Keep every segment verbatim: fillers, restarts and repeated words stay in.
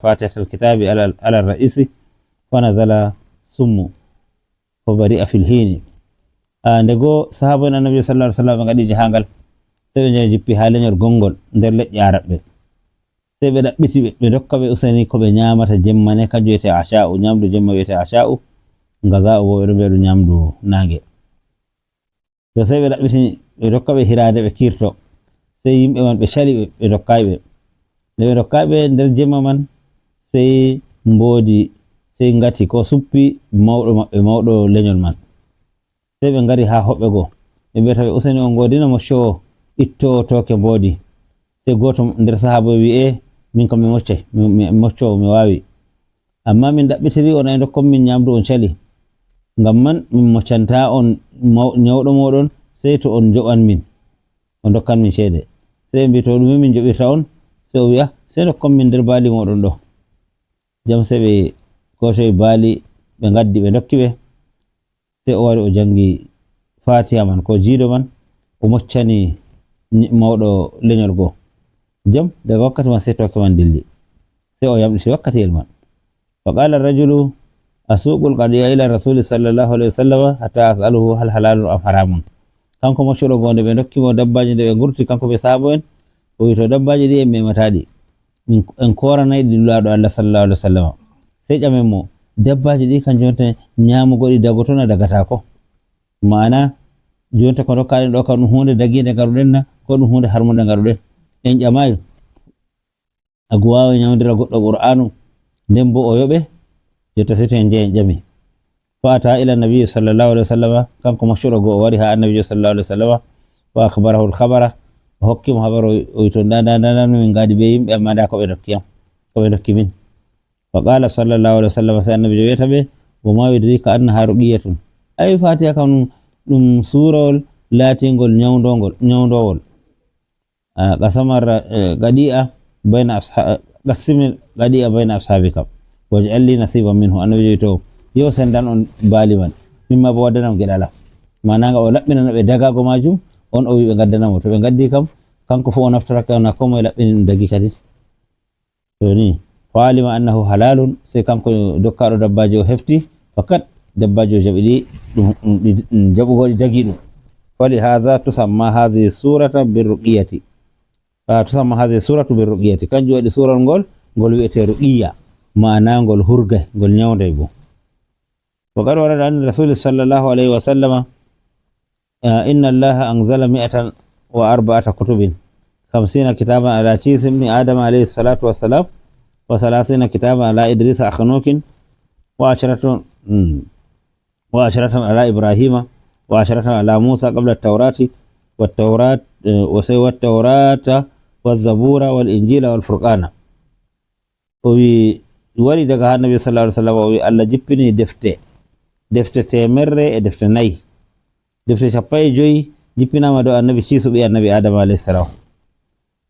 فاتحة الكتاب على، على الرئيس فنزل سم فبرئ في الحين. Ah, nde goo, sahaaba en Annabi sallallahu alaihi wasallam ɓe ngaɗi jahangal, sey ɓe njahi jippi haa lenyol gonngol nder leƴƴi Arabɓe. Sey ɓe ɗaɓɓiti ɓe, ɓe ndokka ɓe useni ko ɓe nyaamata jemma ne, kanjum wiyetee asha'u, nyaamdu jemma wiyetee asha'u, ngaza'u boo ɓe ɗon mbi'a ɗum nyaamdu naange. To sey ɓe ɗaɓɓiti ɓe ndokka ɓe hiraande ɓe kiirto. Sey yimɓe man ɓe cali ɓe, ɓe ndokkaay ɓe. Nde ɓe ndokkaay ɓe nder jemma man, sey mboodi, sey ngati ko suppi mawɗo maɓɓe, mawɗo lenyol man. Sey ɓe ngari haa hoɓɓe goo. Ɓe mbi'ata ɓe, "Useni on ngoodina moccoowo ittoowo tooke mboodi." Sey gooto nder sahaaba wi'i, "Ee, min kam mi moccay, mi, mi moccoowo, mi waawi. Ammaa min ɗaɓɓitiri on ay ndokkon min nyaamdu on cali. Ngam man min moccantaa on maw-, nyawɗo mooɗon, sey to on njoɓan min, on ndokkan min ceede." Sey ɓe mbi'i, "To ɗume min njoɓirta on?" Sey o wi'a, "Sey ndokkon min nder baali mooɗon ɗo." Jam sey ɓe koocoyi baali, ɓe ngaddi, ɓe ndokki ɓe. Sey o wari o janngi Faatiha man, ko jiido man, o moccani ny-, mawɗo lenyol goo. Jam, daga wakkati man sey tooke man dilli. Sey o yamɗiti wakkatiyel man. فقال الرجل: "أسوق القضية إلى رسول صلى الله عليه وسلم حتى أسأله هل حلال أم حرام؟" Kanko moccuɗo goo, nde ɓe ndokki mo dabbaaji, nde ɓe ngurti, kanko bee sahaabo en, o wi'i, "To dabbaaji ɗi en memataa ɗi. Min, en kooranay ɗi Nulaaɗo Allah sallallahu alaihi wasallam. Sey ƴamen mo, dabbaaji ɗi kanjum wonta nyaamugo ɗi dagoto na dagataako? Ma'ana, jonta ko ndokkaɗen ɗo kam ɗum huunde dagiinde ngaruɗen na, ko ɗum huunde harmunde ngaruɗen?" En ƴamaayi. Agu waawa nyawndira goɗɗo Qur'aanu, nden boo o yoɓe, jotta sey to en njehi en ƴami. فأتى إلى النبي صلى الله عليه وسلم، kanko moccuɗo goo o wari haa Annabiijo sallallahu alaihi wasallam, فأخبره الخبر، o hokki mo habaru, o wi'i to, "Ndaa, ndaa, ndaa, ndaa no min ngaɗi bee yimɓe, ammaa ndaa ko ɓe ndokki yam, ko ɓe ndokki min." فقال صلى الله عليه وسلم، sey Annabiijo wi'ata ɓe, "وما يدريك أنها رقية؟" Ay, Faatiha kam ɗum suurawol laatingol nyawndoongol, nyawndoowol. Ah, قسم الر-، eh, القضية بين أصحا-، قسم القضية بين أصحابك واجعل لي نصيبا منه. Annabi wi'i, "To, yo senndan on baali man. Min maa boo waddanam geɗal am." Maana nga o laɓɓinana ɓe dagaago maajum, on o wi'i ɓe ngaddana mo. To ɓe ngaddi kam, kanko fuu o naftorake, on koo moye laɓɓini ɗum dagi kadi. To ni, فعلم أنه حلال، sey kanko dokkaaɗo dabbaaji o hefti, fakat dabbaaji o jaɓi ɗi, ɗum, ɗum, ɗi, ɗum jaɓugo ɗi dagi ɗum. فلهذا تسمى هذه السورة بالرقية. Ah, تسمى هذه السورة بالرقية. Kanjum waɗi suurawol ngol, ngol wi'etee Ruqiyya, maana ngol hurgay, ngol nyawnday boo. وقد ورد عن الرسول صلى الله عليه وسلم، آه، إن الله أنزل مائة وأربعة كتب، خمسين كتابا على شيث ابن آدم عليه الصلاة والسلام، وثلاثين كتابا على إدريس أخنوك، وعشرة، مم، وعشرة على إبراهيم، وعشرة على موسى قبل التوراة، والتوراة، آه، وسوى التوراة والزبور والإنجيل والفرقان. O wi'i, wari daga haa Annabi sallallahu alaihi wasallam, o wi'i, Allah jippini defte, defte teemerre e defte nayi. Defte cappanɗe jowi jippinaama dow Annabi Ciisu ɓii Annabi Aadama alayhi salam.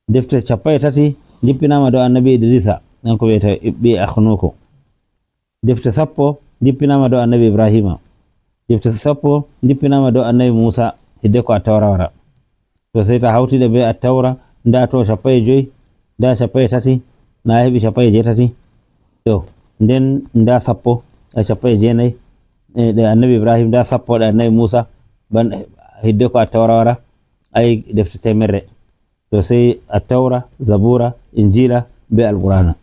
Defte cappanɗe tati jippinaama dow Annabi Idrisa, kanko wiyetee ɓii Akhnuku. Defte sappo jippinaama dow Annabi Ibrahima. Defte sappo jippinaama dow Annabi Muusa, hiddeko Attawra wara. To sey ta hawti ɗe bee Attawra, ndaa to cappanɗe jowi, ndaa cappanɗe tati, na a heɓi cappanɗe jeetati. To, nden ndaa sappo, a cappanɗe jeenayi, e ɗe Annabi Ibrahim, ndaa sappo ɗe Annabi Muusa, ban-, hiddeko Attawra wara, ay defte teemerre. To sey Attawra, Zabura, Injila, bee Alqur'aana.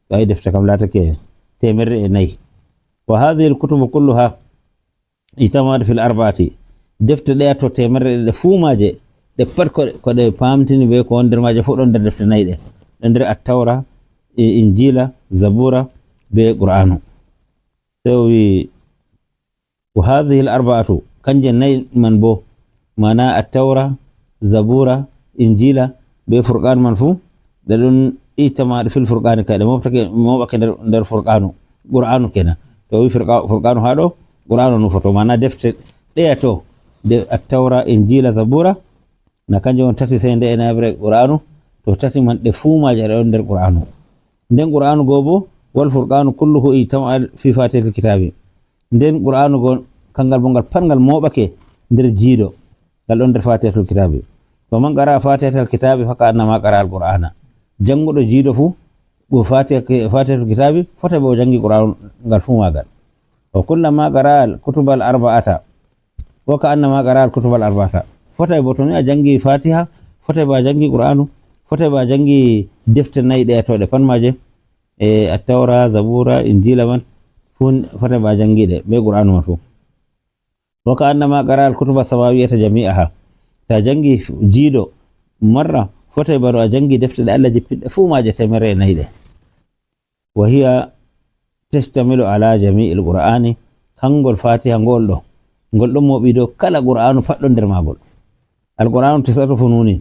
To ay defte kam laatake teemerre e nayi. وهذه الكتب كلها اجتمعت في الأربعة. Defte ɗe to teemerre ɗe fuu maaje, ɗe pat ko, ko ɗe paamtini bee ko woni nder maaje fuu ɗon nder defte nayi ɗe. Ɗon nder Attawra, e Injila, Zabura, bee Qur'aanu. Sey o wi'i, وهذه الأربعة, kanje nayi man boo, maana Attawra, Zabura, Injila, bee Furqaan man fuu, ɗe ɗon اجتمعت في الفرقان, kay ɗe mooɓtake, mooɓake nder, nder Furqaanu, Qur'aanu kenan. To o wi'i Furqa-, Furqaanu haa ɗo, Qur'aanu nufoto, maana defte ɗe to, de Attawra, Injila, Zabura, na kanje on tati sey nde e nayaɓre Qur'aanu, to tati man ɗe fuu maaje ɗe ɗon nder Qur'aanu. Nden Qur'aanu goo boo, والفرقان كله اجتمع في فاتحة الكتاب. Nden Qur'aanu goo, kangal boo ngal pat ngal mooɓake nder jiido, ngal ɗon nder Fatihatul Kitaabi. ومن قرأ فاتحة الكتاب فكأنما قرأ القرآن. Jannguɗo jiido fuu, Bo Fatiha, Fatihatul Kitabi, fotay bo o jangi Qur'anu ngal fu magal. Wa kullama qara al kutubal arba'ata, wa ka annama qara al kutubal arba'ata. Fotay bo to ni a jangi Fatiha, fotay bo a jangi Qur'anu, fotay bo a jangi defte nayi ɗe etoɗe pat maje, e Attawra, Zabura, Injila man, fu fotay bo a jangi ɗe, be Qur'anu man fu. Wa ka annama qara al kutuba samawiyata jami'aha. Ta jangi jiido marra, fotay bano a jangi defte ɗe Allah jippinɗe fu maje temerre e nayi ɗe. Wa hiya tashtamilu ala jami'il qur'ani. Kangol Fatiha ngol ɗo, ngol ɗon moɓi dow kala Qur'anu pat ɗon nder magol. Al Qur'anu tis'atu fununin.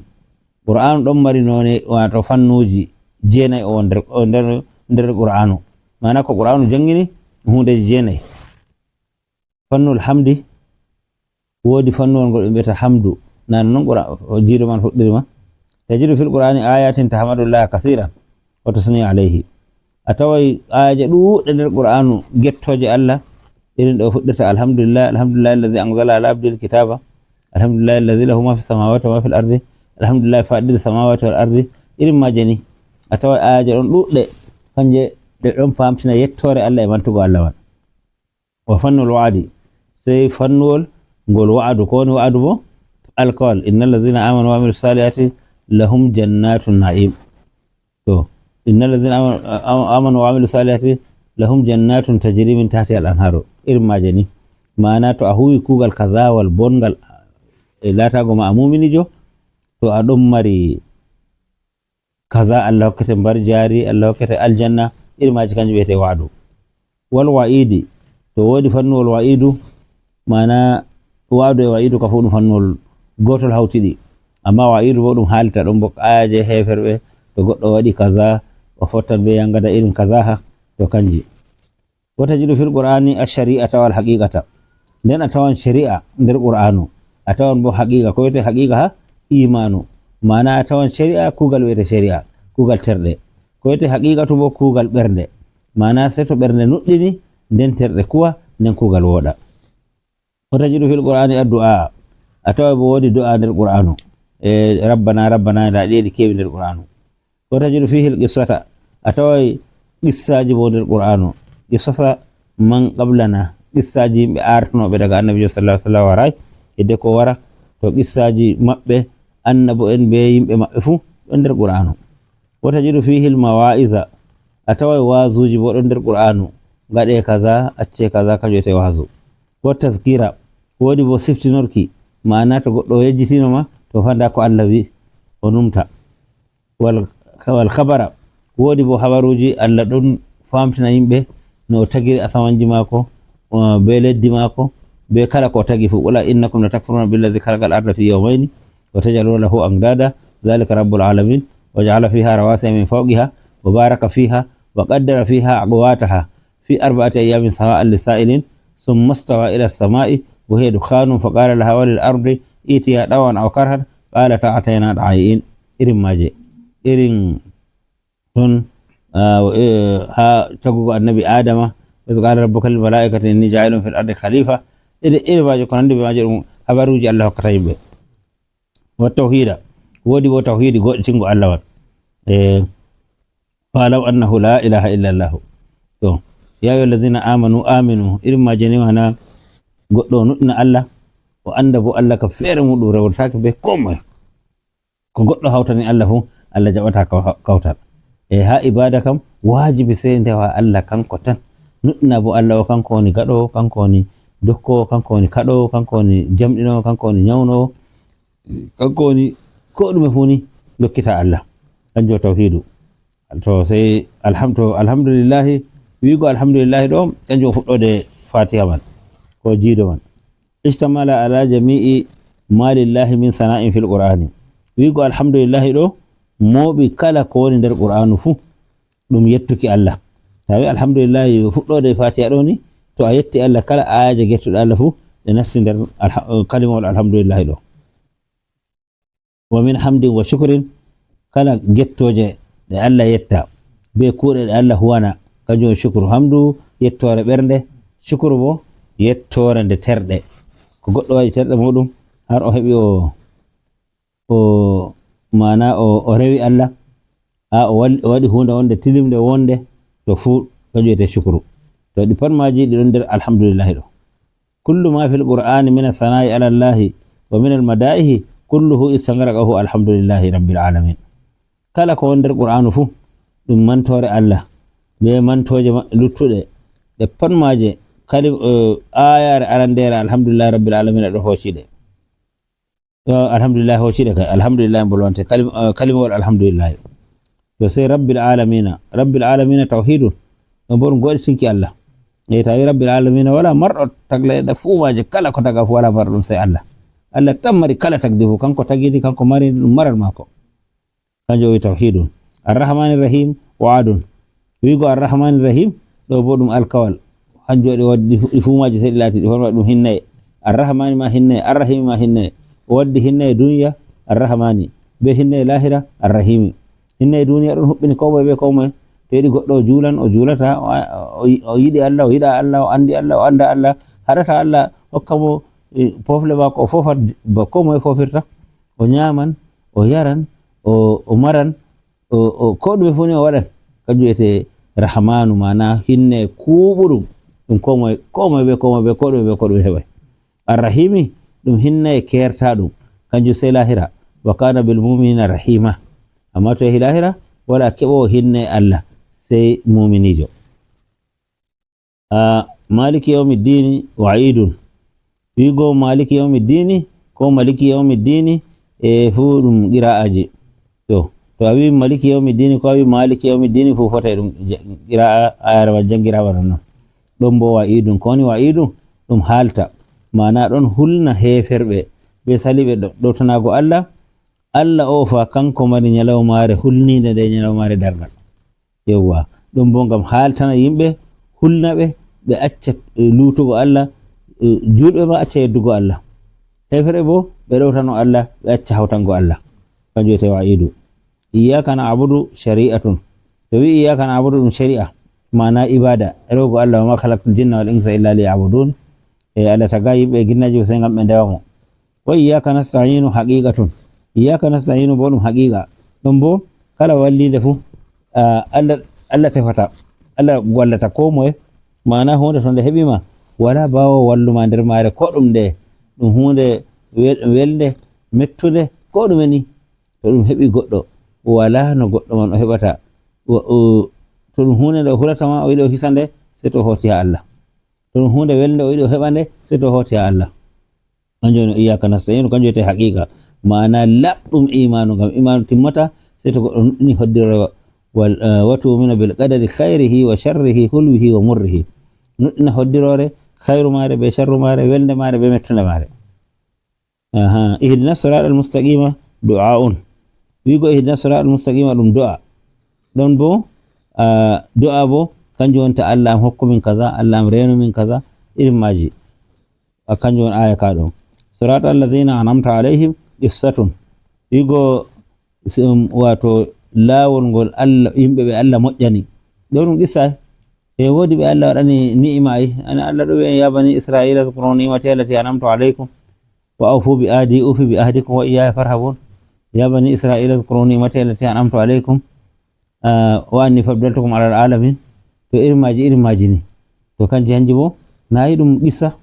Qur'anu ɗon mari none, wato fannuji jeenayi o nder, o nder, nder Qur'anu. Mana ko Qur'anu jangini hundeji jeenayi. Fannul hamdi, wodi fannuwol ngol ɓe mbiyata hamdu. Nano non Qur'an, o jiido man fuɗɗiri ma. Tajidu fil Qur'ani ayatin tahmadullaha kasiran wa tusni alayhi. A taway ayaje ɗuɗɗe nder Qur'anu gettoje Allah, irin ɗo fuɗɗirta: "Alhamdulillah, alhamdulillah alladhi anzala ala abdil kitaba, alhamdulillah alladhi lahu ma fis samawati wa ma fil ardi, alhamdulillah fadir samawati wal ardi." Irin maje ni. A taway ayaje ɗon ɗuɗɗe, kanje ɗe ɗon famtina yettore Allah e mantugo Allah man. Wa fannul wa'di, sey fannuwol ngol wa'du. Ko woni wa'du bo? Alkawal: "Innal ladzina amanu wa amilu salihati lahum jannatun na'im." To, "Innal ladzina amanu, am-, amanu wa amilu salihati lahum jannatun tajri min tahtiha al anharu." Irin maje ni. Mana to a huwi kugal kazawal bongal e latago ma a muminijo, to a ɗon mari kaza, Allah hokkete mbar jari, Allah hokkete aljanna, irin maji kanjum wiyete wa'du. Wal wa'idi, to wodi fannuwol wa'idu, mana wa'du e wa'idu ka fu ɗum fannuwol gotol hawtiɗi. Amma wa'idu bo ɗum haalita ɗon bo ayaje heferɓe, to goɗɗo waɗi kaza, o fottan be yangada irin kaza ha, to kanji. Wa tajidu fil Qur'ani ash-shari'ata wal haqiqata. Nden a tawan shari'a nder Qur'anu, a tawan bo haqiqa. Ko wiyete haqiqa ha? Imanu. Mana a tawan shari'a, kugal wiyete shari'a, kugal terɗe. Ko wiyete haqiqatu bo kugal ɓernde. Mana sey to ɓernde nuɗɗini, nden terɗe kuwa, nden kugal woɗa. Wa tajidu fil Qur'ani addu'a. A taway bo wodi du'a nder Qur'anu. E, "Rabbana, Rabbana", nda ɗi e ɗi kewi nder Qur'anu. Wa tajidu fihi al-qissata. A taway qissaji bo nder Qur'anu. Qisasa man qablana. Qissaji yimɓe artinoɓe daga Annabijo sallallahu alaihi wasallam waray. Hidde ko wara, to qissaji maɓɓe, annabo'en be yimɓe maɓɓe fu, ɗon nder Qur'anu. Wa tajidu fihi al-mawa'iza. A taway waazuji bo ɗon nder Qur'anu. Gaɗe kaza, acce kaza, kanjum wiyete waazu. Wa tazkira. Wodi bo siftinorki. Ma'ana to goɗɗo yejjitino ma, to fa nda ko Allah wi, o numta. Wal, wal khabara. Wodi bo habaruji Allah ɗon famtina yimɓe no o tagiri asamanji mako, o, be leddi mako, be kala ko o tagi fu. "Qul a innakum latakfuruna billadhi khalaqal arda fi yawmayni wa taj'aluna lahu andada, dhalika rabbul alamin, wa ja'ala fiha rawasiya min fawqiha, wa baraka fiha, wa qaddara fiha aqwataha fi arba'ati ayyamin sawa'an lisa'ilin, thumma stawa ila samai wa hiya dukhanun faqala laha wa lil ardi itiya tawan aw karhan, qalata atayna ta'iin." Irin maje. Irin ton, ah, eh, ha tagugo Annabi Adama, "Idh qala rabbuka lil malaikati inni ja'ilun fil ardi khalifa." Irin, irin maje ko nandi be maje, ɗum habaruji Allah hokkata yimɓe. Wa tawhida. Wodi bo tawhidi, goɗɗitingo Allah man. E, "Fa'lam annahu la ilaha illa Allah." To, "Ya ayyuhal ladzina amanu aminu." Irin maje ni mana goɗɗo o nuɗɗina Allah, o anda bo Allah ka fere muɗum rewrotake be ko moye. Ko goɗɗo hawtani Allah fu, Allah jaɓata kaw-, kawtal. E, ha ibada kam, wajibi sey ndewa Allah kanko tan. Nuɗɗina bo Allah, o kanko woni gaɗowo, kanko woni dokkowo, kanko woni kaɗowo, kanko woni jamɗinowo, kanko woni nyawnowo, kanko woni ko ɗume fu ni dokkita Allah. Kanjum o tawhidu. To sey alham-, to alhamdulillahi, wi'ugo alhamdulillahi ɗo, kanjum o fuɗɗode Fatiha man, ko jiido man. Ishtamala ala jami'i ma lillahi min sana'in fil Qur'ani. Wi'ugo alhamdulillahi ɗo, mooɓi kala ko woni nder Qur'anu fu, ɗum yettuki Allah. Tawi alhamdulillahi fuɗɗode Fatiha ɗo ni, to a yetti Allah, kala ayaje gettuɗe Allah fu, ɗe nasti nder alha-, kalimawol alhamdulillahi ɗo. Wa min hamdin wa shukrin, kala gettoje ɗe Allah yetta, be kuuɗe ɗe Allah huwana, kanjum on shukru. Hamdu, yettoore ɓernde, shukru bo, yettoore nde terɗe. Ko goɗɗo waɗi terɗe muɗum, har o heɓi o, o, maana o, o rewi Allah, Haa o wal-, o waɗi huunde wonde tilimnde wonde to fuu, kanjum wiyetee shukru. To ɗi pat maaji ɗi ɗon nder alhamdulillahi ɗo. Kullu ma fil Qur'ani min as-sana'i ala Allahi wa min al-mada'ihi kulluhu istangaraqahu alhamdulillahi rabbil alamin. Kala ko won nder Qur'aanu fuu, ɗum mantoore Allah, bee mantooje ma-, luttuɗe. Ɗe pat maaje, kalim-, eh, aayaare arandeere, alhamdulillahi rabbil alamin, ɗo hooci ɗe. Eh, alhamdulillahi hooci ɗe kay, alhamdulillahi mbo lonte, kalim-, eh, kalimawol alhamdulillahi. Yo sey rabbil alamina, rabbil alamina tawhidun, ɗum bo ɗum goɗitinki Allah. E tawi rabbil alamina wala marɗo tagleɗe fuu maaje, kala ko taga fuu wala marɗo ɗum sey Allah. Allah tan mari kala tagdi fuu, kanko tagidi, kanko mari ɗum maral maako. Kanjum o wi tawhidun. Arrahmani rahim, wa'adun. Wi'go Arrahmani rahim, ɗo bo ɗum alkawal. Kanjum waɗi o waddi ɗi fuu maaji sey ɗi laati ɗi fuu ɗum hinnaye. Arrahmani ma hinnaye, Arrahimi ma hinnaye. O waddi hinnaye duniya, Arrahmani. Be hinnaye lahira, Arrahimi. Hinnaye duniya ɗon huɓɓini ko moye be ko moye. To yiɗi goɗɗo o juulan, o juulata, o, o, o yiɗi Allah, o yiɗa Allah, o andi Allah, o anda Allah, haɗata Allah hokka mo, eh, pofle maako, o fofat ba ko moye fofirta. O nyaaman, o yaran, o, o maran, o, o, ko ɗume fuu ni o waɗan. Kanjum wiyetee Rahmanu, maana hinne kuuɓuɗum. Ɗum ko moye, ko moye be ko moye be ko ɗume be ko ɗume heɓay. Arrahimi, ɗum hinne keertaaɗum. Kanjum sey lahira. Wa kana bil mu'minina rahima. Amma to yahi lahira, wala keɓoowo hinne Allah, sey mu'miniijo. Ah, Maliki yawmi dini wa'idun. Wi'go Maliki yawmi dini ko Maliki yawmi dini, e fuu ɗum qira'aji. To, to a wi Maliki yawmi dini ko a wi Maliki yawmi dini fuu fotay ɗum ja-, qira'a ayare ma jangiraama non non. Ɗon bo wa'idun, ko woni wa'idun? Ɗum haalta. Maana ɗon hulna heeferɓe be saliɓe ɗo-, ɗowtanaago Allah. Allah o fa kanko mari nyalawmaare hulniinde nde nyalawmaare darngal. Yewwa, ɗum bo ngam haaltana yimɓe, hulna ɓe, ɓe acca, eh, luutugo Allah, eh, juulɓe ma acca yeddugo Allah. Heeferɓe bo, ɓe ɗowtano Allah, ɓe acca hawtango Allah. Kanjum wiyetee wa'idu. Iyyaka na'budu shari'atun. To wi'i iyyaka na'budu ɗum shari'a, maana ibada. Rewgo Allah, wa ma khalaqtul jinna wal insa illa liya'budun. E Allah taga yimɓe e ginnaaji sey ngam ɓe ndewa mo. Wa iyyaka nasta'inu haqiqatun. Iyyaka nasta'inu bo ɗum haqiqa. Ɗum bo kala walliinde fuu, ah, Allah, Allah tefata. Allah wallata ko moye. Maana huunde to nde heɓi ma, wala baawo walluma nder maare ko ɗum nde. Ɗum huunde wel-, welnde, mettunde, ko ɗume ni. To ɗum heɓi goɗɗo, wala no goɗɗo man o heɓata. Wa-, o, to ɗum huunde nde o hulata ma, o yiɗi o hisa nde, sey to o hooti haa Allah. To ɗum huunde welnde o yiɗi o heɓa nde, sey to o hooti haa Allah. Kanjum woni iyyaka nasta'in, kanjum wiyetee haqiqa. Maana laɓɗum imaanu, ngam imaanu timmata sey to goɗɗo nuɗɗini hoddiroore wal, eh, wa tu'mina bil qadari khayrihi wa sharrihi hulwihi wa murrihi. Nuɗɗina hoddiroore, khayru maare be sharru maare, welnde maare be mettunde maare. Aha, ihdina siratal mustaqima du'a'un. Wi'go ihdina siratal mustaqima ɗum du'a. Ɗon bo, ah, du'a bo, kanjum wonta Allah am hokku min kaza, Allah am reenu min kaza, irin maaji. A kanjum woni aaya ka ɗon. Siratal ladhina an'amta alayhim qissatun. Wi'go si-, um, waato laawol ngol Allah, yimɓe ɓe Allah moƴƴani. Ɗo ɗum qissa. E woodi ɓe Allah waɗani ni'ima ay. Ana Allah ɗo wi'a, "Ya bani Isra'ila, uzkuru ni'mati allati an'amtu alaykum. Wa awfu bi ahdi, ufi bi ahdikum wa iyyaya farhabun." Ya bani Isra'ila, uzkuru ni'mati allati an'amtu alaykum. Ah, wa anni faddaltukum alal alamin. To irin maaji, irin maaji ni. To kanji hanji bo, na yi ɗum qissa.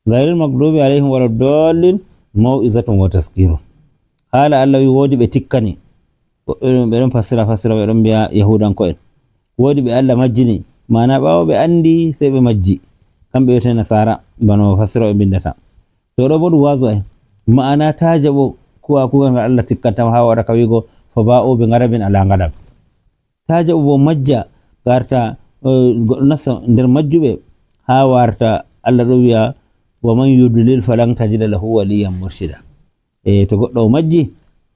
Ghayril maghdubi alayhim wala dallin, maw'izatun wa tazkirun. Haala Allah wi woodi ɓe tikkani. Woɓɓe ɗon, ɓe ɗon fassira, fassira, ɓe ɗon mbi'a Yahuudanko'en. Woodi ɓe Allah majjini, maana ɓaawo ɓe andi sey ɓe majji. Kamɓe wiyetee Nasaara, bano fassirooɓe mbindata. To ɗo bo ɗum waazu ay. Maana taa jaɓo kuwa kuugal ngal Allah tikkanta ma haa waɗa ka wi'go, "Fa ba'u bi ghadabin ala ghadab." Taa jaɓu bo majja, warta, eh, goɗɗo nasta nder majjuɓe, haa warta Allah ɗo wi'a, "Wa man yudlil falan tajida lahu waliyan murshida." E to goɗɗo o majji,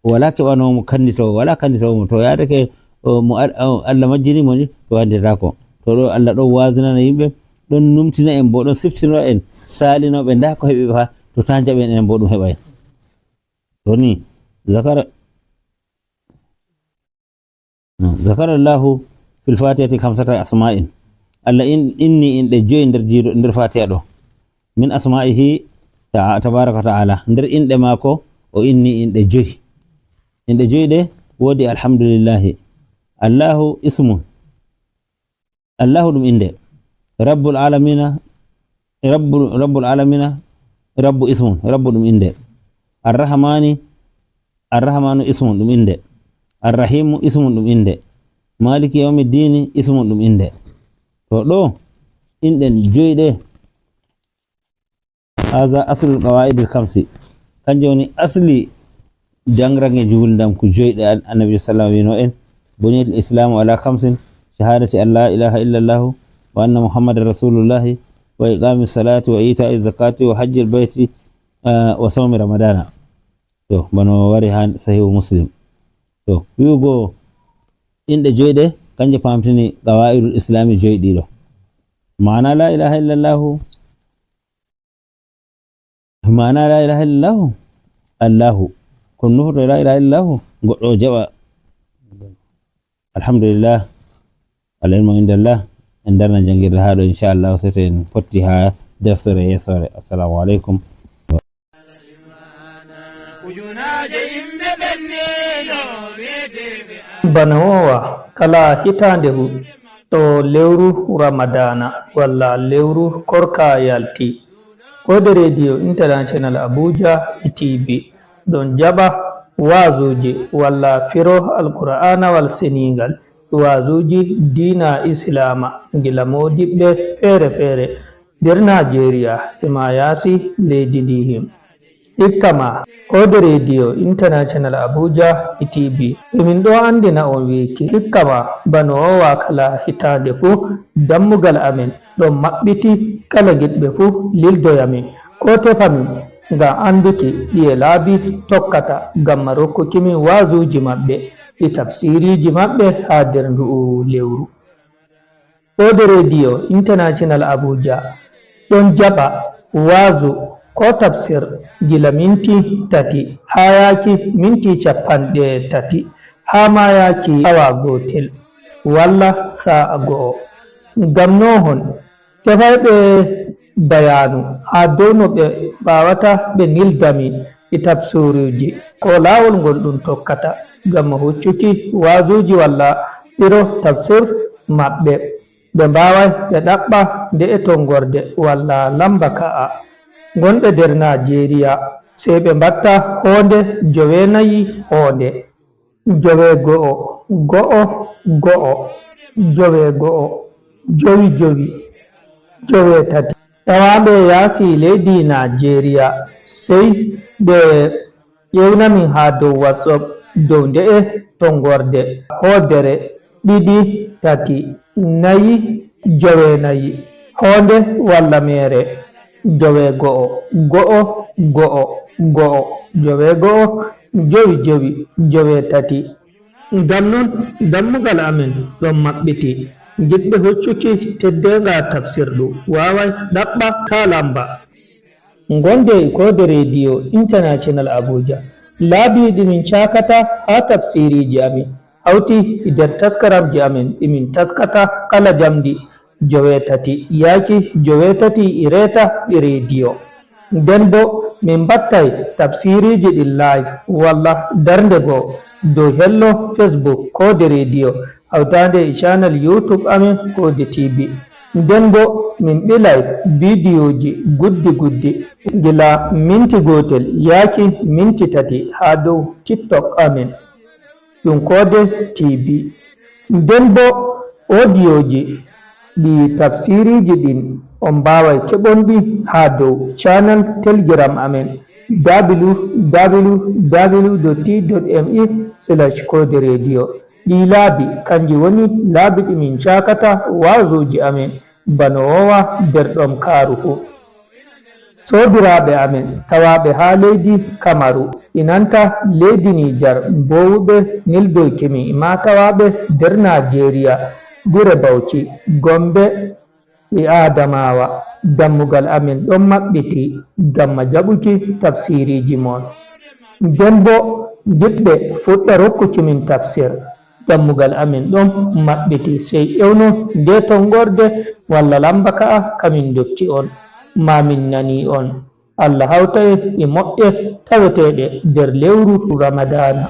o wala keɓanoowo mo kanditoowo, wala kanditoowo mo. To yaadake, o, mo Al-, o, Allah majjini mo ni, to andirtaako. To ɗo Allah ɗon waazinana yimɓe, ɗon numtina en bo, ɗon siftinora en, saalinooɓe, ndaa ko heɓi ɓe fa, to taa jaɓen enen bo ɗum heɓa en. To ni, zakara, Zakara Allahu fil Fatihati khamsata asma'in. Allah in-, inni inɗe joyi nder jiido, nder Fatiha ɗo. Min asma'ihi ta-, tabaraka wa ta'ala. Nder inɗe maako, o inni inɗe joyi. Inɗe joyi ɗe woodi alhamdulillahi, Allahu ismun. Allahu ɗum innde. Rabbul alamina, Rabbu, Rabbul alamina, Rabbu ismun, Rabbu ɗum innde. Arrahmani, Arrahmanu ismun ɗum innde. Arrahimu ismun ɗum innde. Maliki yawmi dini ismun ɗum innde. To ɗo, inɗen joyɗe. Haza aslul qawaidil khamsi. Kanjum woni asli jangrange juuldam ko joyɗe an-, Annabi sallallahu alaihi wasallam wino en. Buniyal islamu ala khamsin. Shahadati an la ilaha illallah wa anna Muhammadar Rasulullahi wa iqami salati wa ita'i zakati wa hajjil baiti, ah, wa sawmi ramadana. To, bano wari ha Sahihu Muslim. To, wi'ugo inɗe joyɗe, kanje famtini qawaidul islami joyɗiɗo. Maana la ilaha illallah, maana la ilaha illallah, Allahu. Ko nufata la ilaha illallah, goɗɗo o jaɓa. Alhamdulillah. Al ilmu indallah. En darna jangirde haa ɗo, inchallah, so to en potti haa dersere yeesore. Assalamu alaikum. Bana wowa kala hitaande fu, ɗo lewru Ramadana walla lewru Korka yalti, Koode Radio International Abuja e T V ɗon jaɓa waazuuji walla firo Alqur'aanawal Seniingal, waazuuji diina Islaama gila moodiɓɓe feere feere nder Naajeeriya e maa yaasi leydi ndi him. Hikka ma, Koode Radio International Abuja e T V, emin ɗo anndina on wiiki, hikka ma bano o wa kala hitaande fuu, dammugal amin ɗon maɓɓiti kala giɗɓe fuu lildoya min, ko tefa min ngam annduki ɗiye laabi tokkata ngam ma rokkuki min waazuuji maɓɓe, e tafsiiriiji maɓɓe haa nder ndu'u lewru. Koode Radio International Abuja ɗon jaɓa waazu ko tafsir gila minti tati haa yaaki minti cappanɗe tati, haa ma yaaki awa gootel walla saa'a go'o. Ngam no hon tefayɓe bayaanu haa dow no ɓe mbaawata ɓe nilda min e tafsiruuji, ko laawol ngol ɗum tokkata ngam huccuki waazuuji walla firo tafsir maɓɓe. Ɓe mbaaway ɓe ɗaɓɓa nde'e tonngorde walla lamba ka'a. Gonɓe nder Naajeeriya, sey ɓe mbatta hoonde joweenayi hoonde. Joweego'o, go'o, go'o, joweego'o, jowi, jowi, joweetati. Tawaaɓe yaasi leydi Naajeeriya, sey ɓe ƴeewna min haa dow WhatsApp dow nde'e tonngorde, hoodere, ɗiɗi, tati, nayi, joweenayi, hoonde walla meere, joweego'o, go'o, go'o, go'o, joweego'o, jowi, jowi, joweetati. Ngam non, dammugal amin ɗon maɓɓiti. Giɗɓe hoccuki teddeenga tafsirdu waaway ɗaɓɓa ka lamba. Gonde e Koode Radio International Abuja. Laabi ɗi min caakata haa tafsiiriiji amin, hawti e nder taskaramji amin ɗi min taskata kala jamdi joweetati yaaki joweetati e reeta ɗi rediyo. Nden bo, min mbattay tafsiiriiji ɗin live walla darnde goo dow hello Facebook Koode Radio, hawtaande e channel YouTube amin Koode T V. Nden bo, min ɓilay bidiyooji guddi guddi, gila minti gootel yaaki minti tati haa dow TikTok amin, ɗum Koode T V. Nden bo, odiyooji ɗi tafsiiriiji ɗin, on mbaaway keɓonɗi haa dow channel Telegram amin, www.t.me/kooderadio. Ɗii laabi, kanji woni laabi ɗi min caakata waazuuji amin, bano wowa nder ɗomkaaru fuu. Soobiraaɓe amin tawaaɓe haa leydi Kamaru, e nanta leydi Nijar, mboowuɓe nildoyki min, e maa tawaaɓe nder Naajeeriya, gure Bawci, Gombe, e Adamawa, dammugal amin ɗon maɓɓiti ngam ma jaɓuki tafsiiriiji mon. Nden bo, giɗɓe fuɗɗa rokkuki min tafsir, dammugal amin ɗon maɓɓiti, sey ewno nde tonngorde walla lamba ka'a ka min ndokki on, ma min nani on. Allah hawta en e moƴƴe taweteeɗe nder lewru Ramadaana.